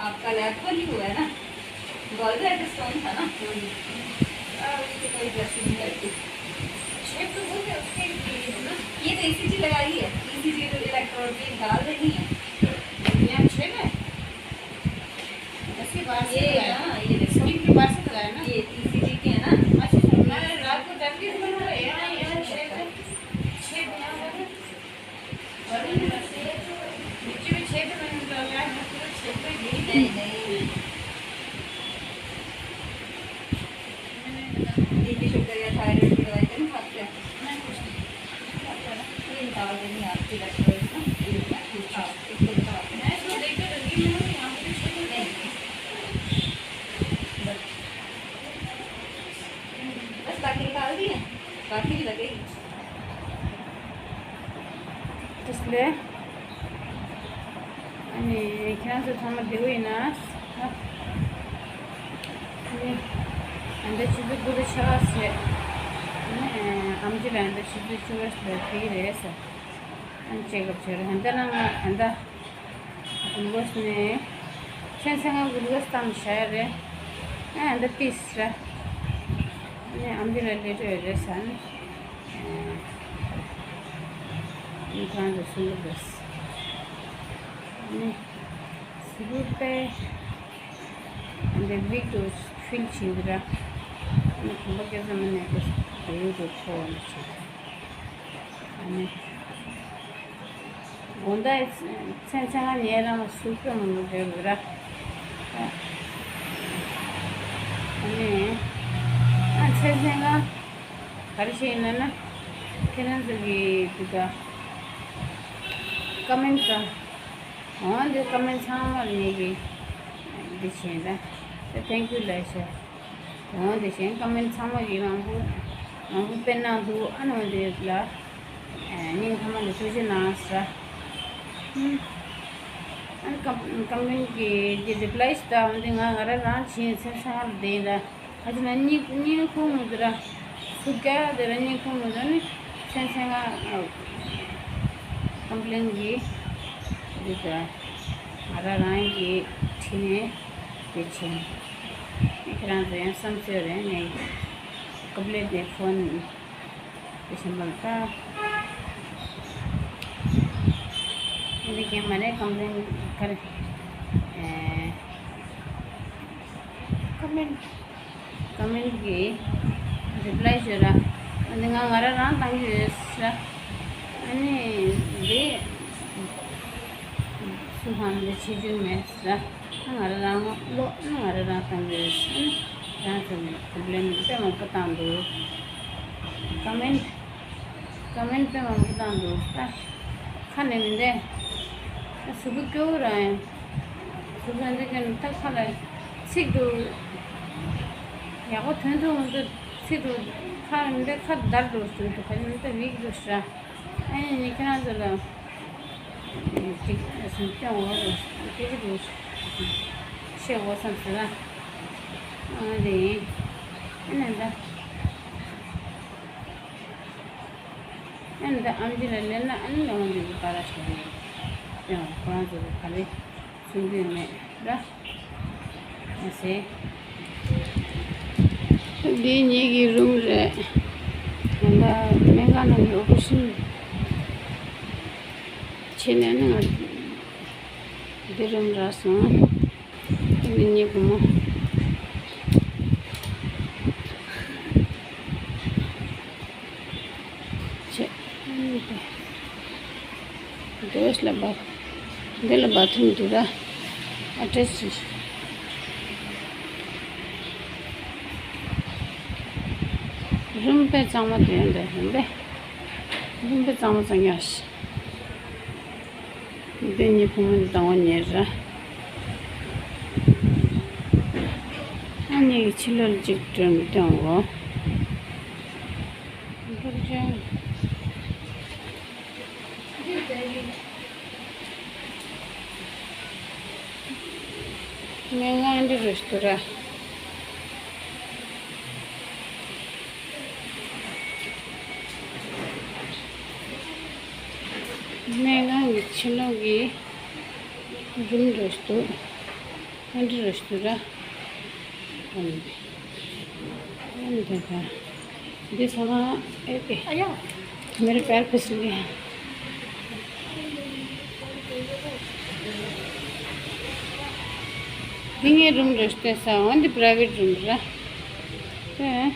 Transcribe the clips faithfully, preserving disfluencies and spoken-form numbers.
आपका लैब का नहीं हुआ है ना? गॉलब्लैडर स्टोन था ना? हाँ, उसकी कोई ड्रेसिंग नहीं करती। छेद तो वो है, उसके लिए है ना? ये तो ईसीजी लगा रही है, ईसीजी तो इलेक्ट्रोड भी निकाल देनी है। यहाँ छेद है? इसके बाहर से ये लगा है। हाँ, ये देखो। स्किन के बाहर से लगा है ना? ये ईसीजी के है ना? अच्छा, तो मैं रात को तकलीफ में हूँ, यहाँ, यहाँ छेद है। छेद यहाँ है। नीचे में छेद में निकल रहा है, पूरा छेद में यही नहीं, नहीं। बीपी शुगर या थायराइड की दवाई तो नहीं खाते? नहीं, कुछ नहीं। ये निकाल देनी है आपकी डॉक्टर ना। हाँ, इसको निकाल देना। मैं इसको देख के डर गई, मैंने यहाँ पे छेद नहीं। बस। बस बाकी निकाल दी है, बाकी भी लगेगी। त्यसले अनि ཁྱེད་རང་ཚོ་ཚང་མ་བདེ་པོ་ཡིན་ན། ཨ་ནི་ཨ་འདྲ་ཆུ་ཚོད་དགུ་དང་ཕྱེད་ཀ་ཟེར། ཨ་ནི་ཨམ་ཆི་ལ་ཨ་འདྲ་ཆུ་ཚོད་བཅུ་པ་ལ་ཕེབས་ཀྱི་རེད་ཟེར། ཨ་ནི་ཅེག་ཨབ་བྱས་རེད། ཨ་འདྲ་ལ་ང་ཨ་འདྲ། གུ་ལུ་ཀོས་ནས། ཚན་ཚན་ང་གུ་ལུ་ཀོས་བཏང་བཞག་ཡ་རེད། ཨ་འདི་ཏིས་ར། ནས་ཨམ་ཆི་ལ་སླེབས་ཡོད་རེད་ཟེར་ནས། ཨ་ནི་ཁོ་རང་ཚོ་གསུང་གི་འདུག་ཨ་ནི་གཟུགས་པོ་དཔེ་འདི་ཝིག་ཏུ་ཕིལ་བྱེད་འདུག་ར། ཨ་ནི་གོམ་པ་སྐྱེ་ས་མ་ནས་དེ་ཡོད་དུ་ཁོ་འདུག་བྱེད། ཨ་ནི། དགོང་དག་མཚན་ཚེ་ང་ཉལ་རང་ལ་ཟུག་སྐྱོ་མང་པོ་བརྗོད་འདུག་ར། ཨ་ནི། ཨ་མཚན་ཚེ་ང་ག་རེ་བྱས་ཡིན་ན་ན། ཁྱེད་རང་ཚོ་གི་འདི་ག་ཀ་མེན་ཊི་ག་འོང་འདི་ཀ་མེན་ཊི་ཚང་མ་ལ་ངེད་ཀྱིས་འདི་བྱས་ན་ད་ཐེང་ཀིའུ་ལབ་ཤག་འོ་དེ་བཞིན་ཀ་མེན་ཊི་ཚང་མ་གིས་མང་པོ་མང་པོ་སྤེལ་གནང་འདུག་ཨ་ནི་འོ་དེ་ལ་སྙིང་ཐག་པ་ནས་ཐུགས་རྗེ་གནང་ཟེར། ཨ་ནི་ཀ་ཀ་མེན་ཊི་གི་དེ་རི་པ་ལའི་ཞིག་ད་འོ་དེ་ང་ང་རང་རང་བྱིན་ཚན་ཚང་ལ་བསྡད་ཡིན་ད། ཨ་ཅེ་ན་སྙིང་སྙིང་ཁུང་མི་འདུག་ར། ཚུར་རྒྱག་དེ་ར་སྙིང་ཁུང་མི་འདུག་ནི་ཚན་ཚན་ང་ཀམ་པི་ལེན་གི་འདི་ད་ང་རང་རང་གི་ཁྲིད་ནས་དེ་བྱིན། ཁྱེད་རང་ཚོ་ཡང་བསམ་ཚུལ་རེ་ནས་ཀོ་པ་ལེ་དེ་ཕོན་དེ་བཞིན་པ་ལ་ལྟ། འདི་གས་མ་རེད་ཀམ་པི་ལེན་ག་རེ། ཨེ། ཀོ་མེན་ཀོ་མེན་གི་རི་པ་ལའི་ཞུ་ར། ཨ་ནི་ང་ང་རང་རང་བཏང་གི་ཡོད་ཟེར། ཨ་ནི་འདི་སུ་ཧང་འདི་བྱེད་རྒྱུ་མེད་ཟེར། ང་རང་རང་ལོ་ང་རང་རང་བཏང་གི་ཡོད་ཟེར། རང་ཚོ་ནས་ཀོམ་པི་ལེན་དཔེ་མང་པོ་བཏང་འདུག་ཀོ་མེན་ཀོ་མེན་དཔེ་མང་པོ་བཏང་འདུག་ད་ཁ་ནས་མི་འདྲ། ཨ་གཟུགས་པོ་སྐྱོ་བོ་རང་ཡང་། གཟུགས་པོ་འདི་ག་ནས་ད་ཁ་ལ་ཚིག་འདུག་ཡག་པོ་ཐོན་ཐུབ་མི་འདུག་ཚིག་འདུག་ཁ་ལ་མི་འདྲ་ཁ་འདར་འགྲོ་བཞིན་འདུག་ཁ་ལ་མི་འདྲ་ཝིག་འགྲོ་ཤག་ཨ་ནི་ཁྱེད་རང་ཚོ་ལ་ཅིག་སུན་སྐྱོང་འོ་རེད་སྐད་ཆ་འདུག་བཤད་འོ་བསམ་ཟེར་ལ། ཨ་ནི་ཨ་ནི་ད། ཨ་ནི་ད་ཨམ་ཆི་ལ་སླེབས་ན་ཨ་ནི་ལོང་འདི་གི་པ་ར་ཤོར་ནས་ཡང་ཁོ་རང་ཚོ་གི་ག་རེ་གསུང་རྒྱུ་མེད་ར། མ་ཟད། འདི་ངེད་ཀྱི་རུམ་རེད། ད་ལྟ་སྨན་ཁང་ནང་གི་ཨོ་པ་རེ་ཤན་བྱས་ནས་ཨ་ནི་ང་འདི་རུམ་རག་སོང་། ཨ་ནི་ངའི་བུ་མོ། བྱས། འདི་ལ་བ། འདི་ལ་བ་ཐུམ་འདུག་ར། ཨ་ཏྲེ་སི། རུམ་དཔེ་གཙང་མ་དེ་འདི་རུམ་དཔེ། རུམ་དཔེ་གཙང་མ་གཙང་རྐྱང་ཞིག་འདི་ནི་བུ་མོ་འདི་དང་བ་ཉེ་ར། ཨ་ནི་ཕྱི་ལོགས་ལ་ཅིག་སྒྲོན་མི་སྟོན་འོ། འཕུར་ལྗོངས། སྨན་ཁང་འདི་རུ་སྟུ་ར། སྨན་ཁང་གི་ཕྱི་ལོགས་ཀྱི་རུམ་རེད་འདུག་ཨེ་འདྲ་རེད་ཤག་ར། འདི་ཚང་མ་ཨེ་ཨེ། मेरे पैर फिसल गए हैं। འདི་ངའི་རུམ་རེད་ཤག་ས། འོན་ཏེ་པ་རའི་ཝེཊ་རུམ་ར། ཨེ།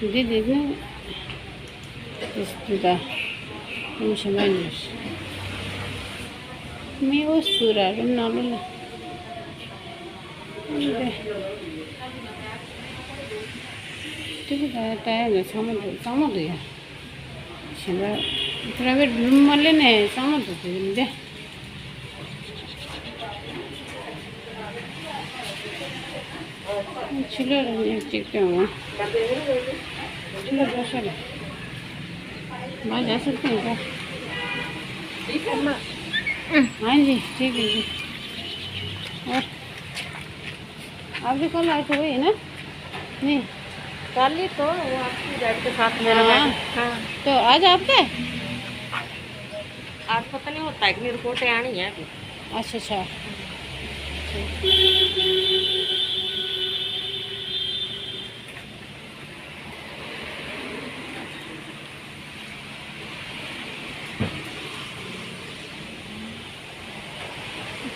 འདི་འདི་ནི། དེ་སུ་དུ་ད། རུམ་གཞན་པ་ཡིན་ནོ། མི་འོ་སུ་ར་རུམ་ནང་ལོགས་ལ། འདི། དེ་གི་ད་ད་ཡ་ནི་ཚང་མ་འདུག་གཙང་མ་འདུག་ཡ། གཞན་པ། པ་རའི་ཝེཊ་རུམ་མ་ལེན་ནས་གཙང་མ་འདུག་དེ་རིང་འདི། ཕྱི་ལོགས་ལ་ནས་གཅིག་སྟོན་འོང་། ཕྱི་ལོགས་འགྲོ་ཤག་ལ། ང་ལ་སུ་སྟོན་ཤག हाँ जी, ठीक है जी। और आपके कल आए थे, वही है ना? नहीं। कल ही तो वो आपकी डैड के साथ मेरा हाँ। बैठा। हाँ। तो आज आपका है? आज पता नहीं होता है कि रिपोर्टें आनी है अभी। अच्छा, अच्छा।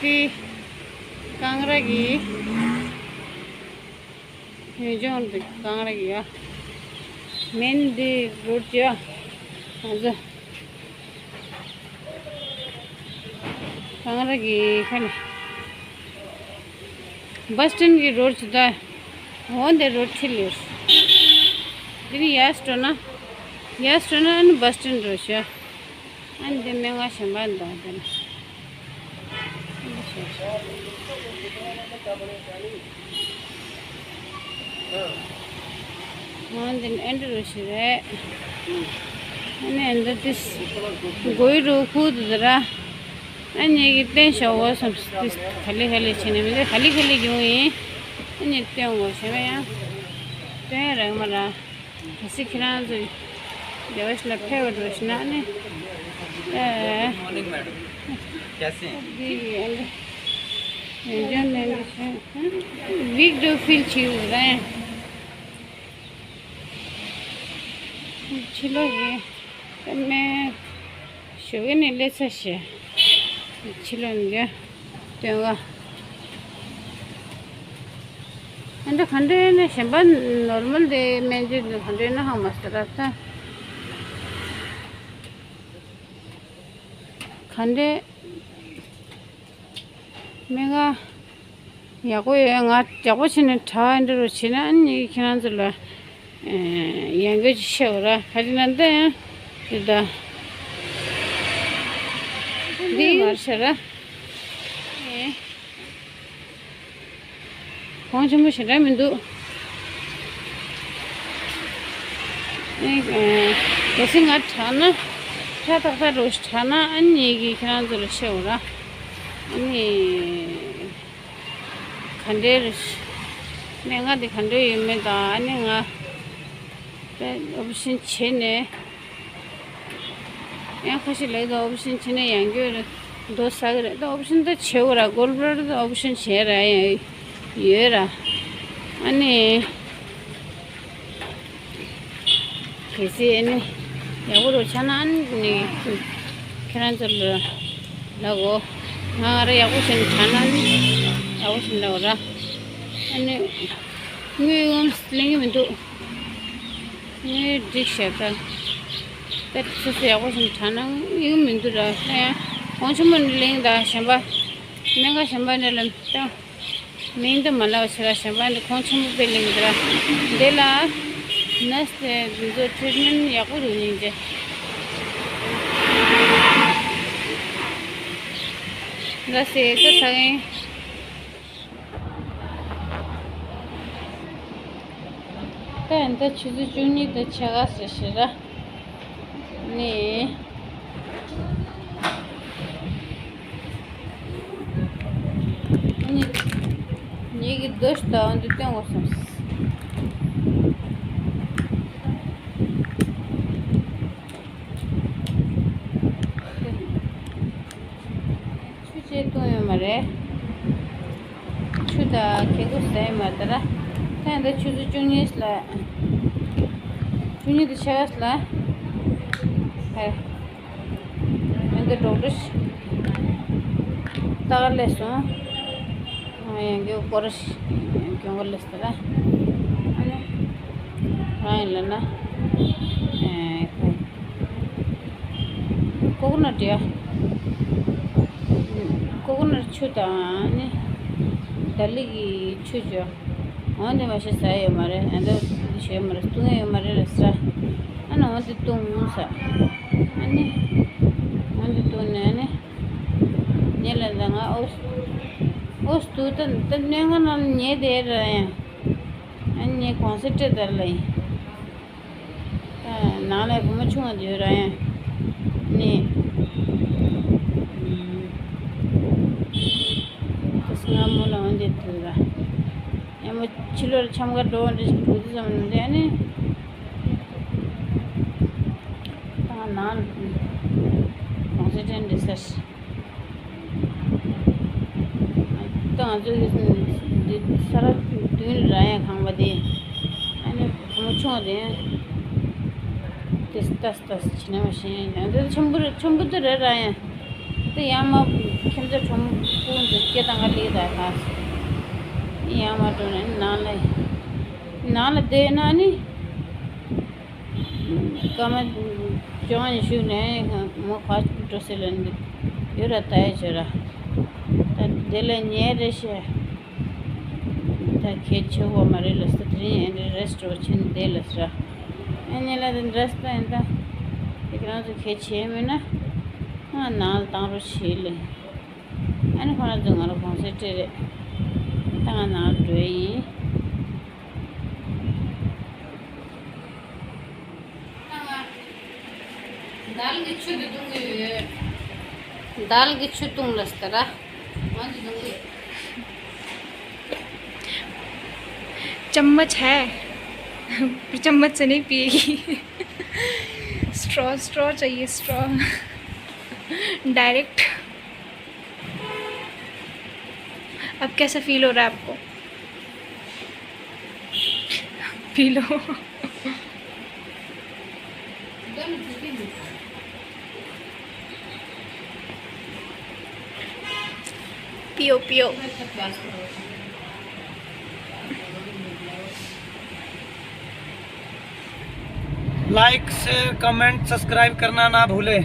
འདི་གངས་ར་གི། ཡུལ་ལྗོངས་འདི་གངས་ར་གི་ཡ། མེན་འདི་རོཌ་ཡ། ང་ཚོ། གངས་ར་གི་ཁ་ནས། བྷ་སི་ཊོན་གྱི་རོཌ་ཅིག་ད། འོ་འདི་རོཌ་ཁྲིད་ལེ། འདི་ནི་ཡར་འགྲོ་ན། ཡར་འགྲོ་ན་ཨ་ནི་བྷ་སི་ཊོན་རོཌ་ཤག་ཨ་ནི་འདི་སྨན་ཁང་གཞན་པ་འདུག་འདི་ནི། འོ་འདི་ནི་ཨེ་འདྲ་རོ་ཞིག་རེད། ཨ་ནི་འདི་ཏིས་གོའི་རུ་ཁུག་དུ་དུ་ར། ཨ་ནི་གི་བསྟན་ཞོག་འོ་སམ་ཏིས་ག་ལེ་ག་ལེ་བྱས་ནས་མི་འདི་ག་ལེ་ག་ལེ་གྱོང་ཡིན། ཨ་ནི་བསྟན་འོ་བྱས་ན་ཡང་། བསྟན་རང་མ་ར། གལ་སྲིད་ཁྱེད་རང་ཚོ་རྒྱལ་བ་ཞིག་ལ་ཕེབས་པ་འགྲོ་ཞིག་ན་ནི། ཨེ། མོར་ནིང་མེ་ཌམ། ཀྱ་སེ། འདི་ཡི་ཨ་འདི། ཡོན་ཏན་ལྡན་འདི་ཤེས། ཝིག་འདྲ་ཕིལ་བྱེད་ཀྱི་རེད། ཕྱི་ལོགས་ཀྱི་སྨན། ཞོགས་ཀས་ནས་སླེབས་ཚར་ཤག་ཕྱི་ལོགས་ནས་སྟོན་ག་ཨ་འདྲ་ག་འདྲ་ནས་གཞན་པ་ནོར་མལ་དེ་སྨན་བཅོས་འདི་ག་འདྲ་ན་ཧང་མ་ཟེར་ར་ད། ག་འདྲ། སྨན་ཁང་ཡག་པོ་ཡོད། ང་ཡག་པོ་བྱས་ནས་དྲ་བ་འདྲ་རུ་བྱས་ན་ཨ་ནི་ཁྱེད་རང་ཚོ་ལ་ཡང་སྐྱར་ཅིག་བཤད་འོ་ར། ག་རེ་ན་ད་ཡང་དེ་ད་འདི་མར་བྱས་ར། གོང་ཆེན་པོ་ཞེ་དྲག་མི་འདུག་ཨེ། གལ་སྲིད་ང་དྲག་ན། ཁྲ་ཐག་ཐག་འགྲོ་ཞིག་དྲག་ན་ཨ་ནི་ངེད་ཀྱིས་ཁྱེད་རང་ཚོ་ལ་བཤད་འོ་ར། ཨ་ནི། ག་འདྲའི་རེད། སྨན་ཁང་དེ་ག་འདྲའི་ཡོད་མེད་དང་ཨ་ནི་ང་། དཔེ་ཨོ་པ་རེ་ཤན་བྱས་ནས། ཡང་ཁ་ཤས་ལབ་ཀྱི་འདུག་ཨོ་པ་རེ་ཤན་བྱས་ནས་ཡང་སྐྱར་རྡོ་ཟ་གི་རེད། ད་ཨོ་པ་རེ་ཤན་ད་བྱེད་དགོས་ར། གོལ་ཌི་བྷ་ལེ་ཌར་ད་ཨོ་པ་རེ་ཤན་བྱས་ར་ཡང་ཡོད་ར། ཨ་ནི། གལ་སྲིད་ཨ་ནི། ཡག་པོ་རུ་ཆགས་ན་ཨ་ནི་ཁྱེད་རང་ཚོ་ལ་ལབ་དགོས། ང་ར་ཡག་པོ་བྱས་ནས་དྲག་ན་ཨ་ནི་ཡག་པོ་བྱས་ནས་ལབ་དགོས་ར། ཨ་ནི། དངུལ་ངོམ་ལེན་གྱི་མི་འདུག་དངུལ་སྒྲིག་བྱས་ད། ད་སོ་སོ་ཡག་པོ་བྱས་ནས་དྲག་ན་ཡོང་གི་མི་འདུག་ར། ད་ཡང་གོང་ཆེན་པོ་ནས་ལེན་ད་གཞན་པ། སྨན་ཁང་གཞན་པ་ནས་ལེན་ད། མིང་དུ་མ་ལབ་ཕྱིར་ར། གཞན་པ་འདི་གོང་ཆེན་པོ་དཔེ་ལེན་གྱི་ར། འདི་ལ་ནར་སི་དེ་འདི་ཚོ་ཊི་རི་ཊི་མེན་ཊི་ཡག་པོ་རུ་ཡིན་ཏེ། ལ་སེ་ད་ཚ་གིན། ད་ཡིན་ད་ཆུ་ཚོད་བཅུ་གཉིས་དང་ཕྱེད་ཀ་ཟེར་ཞེ་ར། ནི། ནི། ངེད་ཀྱི་རྡོ་ཞིག་ད་འོ་འདི་སྟོན་དགོས་བསམས། ཆུ་ཆེ་བཏུང་ཡོད་མ་རེད། ད་ཁེ་གུ་ཟེ་མ་ད་ར། ད་ཡང་ད་ཆུ་ཚོད་བཅུ་གཉིས་ལ། བཅུ་གཉིས་དང་ཕྱེད་ཀ་ལ། ཧེ། ཡང་ད་ཌོག་ཊར་ཞིག་ལྟ་ག་སླེབས་སོང་། ཡང་གི་སྐོར་ཞིག་གྱོང་ག་སླེབས་ད་ར། ཨ་ནི། རང་ཡིན་ལ་ན། ཨེ། ཁོ་ཀོ་ནཊ་ཡ། ཀོ་ཀོ་ནཊ་ཆུ་དང་ནི། དར་ལི་གི་ཆུ་ཅོ། འོན་ཏེ་མ་ཤེས་ཟ་ཡོད་མ་རེད། ཨ་འདི་ཤེས་མ་རེད། བཏུང་ཡོད་མ་རེད་ལ་ཟ། ཨ་ནི་འོན་ཏེ་བཏུང་ཟ། ཨ་ནི། འོན་ཏེ་བཏུང་ནས་ཨ་ནི། ཉེ་ལ་ཟ་ང་ཨོ། ཨོ་སྟུ་ད་ད་སྣོད་ངན་ནང་ཉེ་དེ་ར་ཡ། ཨ་ནི་གོང་སེ་ཏྲེ་དར་ལ་ཡིན། ནང་ལ་བུ་མོ་ཆུང་བ་འདི་ཡོད་ར་ཡང་ནི། ད་སྔ་མོ་ལ་འོན་ཏེ་དུ་ར། ཡང་མོ་ཕྱི་ལོར་འཆམ་ག་འགྲོ་འདྲ་ཞིག་འགྲོ་དུས་ཙམ་ནས་ནི། ད་ནང་གོང་ས་ཅན་འདི་ཟེར། ད་ང་ཚོའི་འདི་ས་ར་བདུན་ར་ཡང་ཁང་པ་དེ། ཨ་ནི་བུ་མོ་ཆུང་བ་དེ། དེ་ལྟ་ལྟ་བྱེད་ན་མ་ཤེས་ཡང་དེ་ཆེན་པོ་རེད། ཆེན་པོ་དེ་རེད་ར་ཡང་། དེ་ཡང་མ་ཁྱིམ་མཚེས་གྲོགས་པོ་འདི་སྐད་བཏང་ག་ལི་ད་ག་ཡང་མ་འགྲོ་ནས་ནང་ལ། ནང་ལ་བསྡད་ན་ནི། སྐར་མ་བཅོ་ལྔ་ཞིག་ནས་མོ་ཕར་འགྲོ་སྲིད་ལ་འདི་ཡོད་ར། ད་ཡ་བྱོས་ར། ད་དེ་ལ་ཉལ་རེ་བཤད། ད་གལ་ཆེ་བོ་མ་རེད་ལ་ཟེར། དེ་རིང་ཨེ་འདྲ་རེ་སི་ཊི་འགྲོ་ཕྱིན་བསྡད་ལ་ཟེར། ཨ་ནི་ལ་དེ་འདྲ་ཟེར་ད་ཡིན་ད། དེ་ཁྱེད་རང་ཚོ་གལ་ཆེ་མེད་ན་ང་ནང་ལ་བཏང་རོགས་བྱེད་ལེ། ཨ་ནི་ཁོ་རང་ཚོ་ང་རང་གོང་སེ་ཏྲེ་རེད། ད་ང་ནང་ལ་འགྲོ་ཡིན། དལ་གྱིས་ཆུ་དེ་བཏུང་གི་ཡོད། དལ་གྱིས་ཆུ་བཏུང་ལ་ཟེར་ར། འོན་ཏེ་བཏུང་གི་ཡོད། चम्मच है, पर चम्मच से नहीं पिएगी। स्ट्रॉ, स्ट्रॉ चाहिए, स्ट्रॉ। डायरेक्ट। अब कैसा फील हो रहा है आपको? P low. पियो, पियो। लाइक, शेयर, कमेंट, सब्सक्राइब करना ना भूले।